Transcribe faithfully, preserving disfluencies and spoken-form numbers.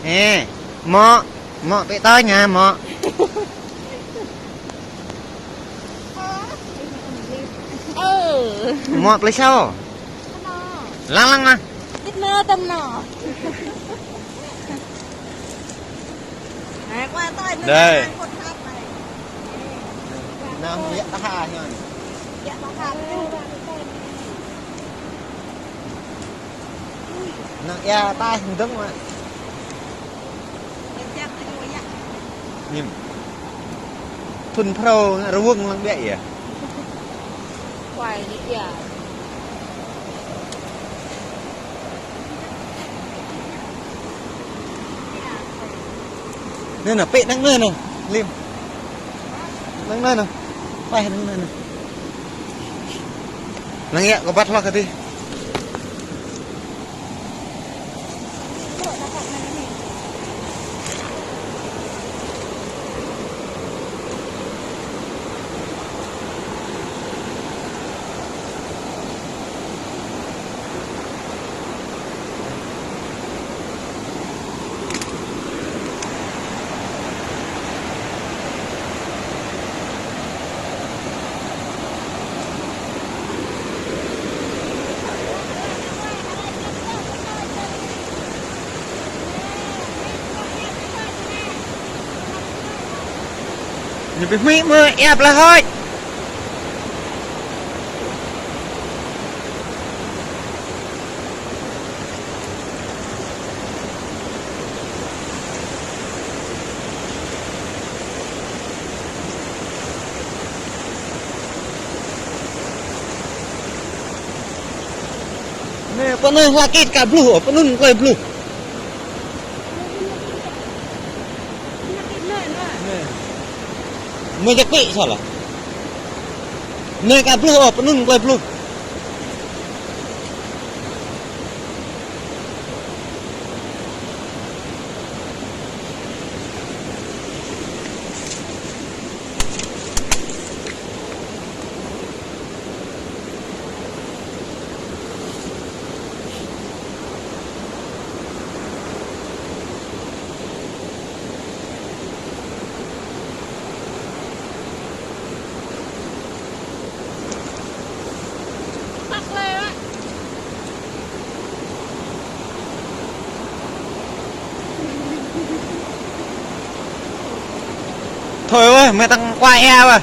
Ê, mŏ, mŏ pĕ tơi ñu, mŏ. Ơ. Mŏ plơi sao? Lăng lăng ah. Tĭt nơ tăm nơ. Đây. Nă, yă ta ha ñu. Yă ta ha. Nă, yă ta hơdơ̆ng mă. Nim. Thŭn phrâo rơwơ̆ng lăng ƀiă yơh. Kuai ni yă. Nơ nơ, pĕ năng nơ nơ, Lim. Năng nơ nơ. Pĕ năng nơ nơ. Năng yă, kơ băt hloh kơ tih. Ñu ƀu hmư̆ mơ̆, ia plah hơ̆č. Nê, pơ anai hla kĭt ka bluh, pơ anŭn klơi bluh. Nê. Mơi jak pĭ salah. Nê ka bluh, pơ anŭn klơi bluh. Thôi ơi, mơi tăng kuai eo ơi.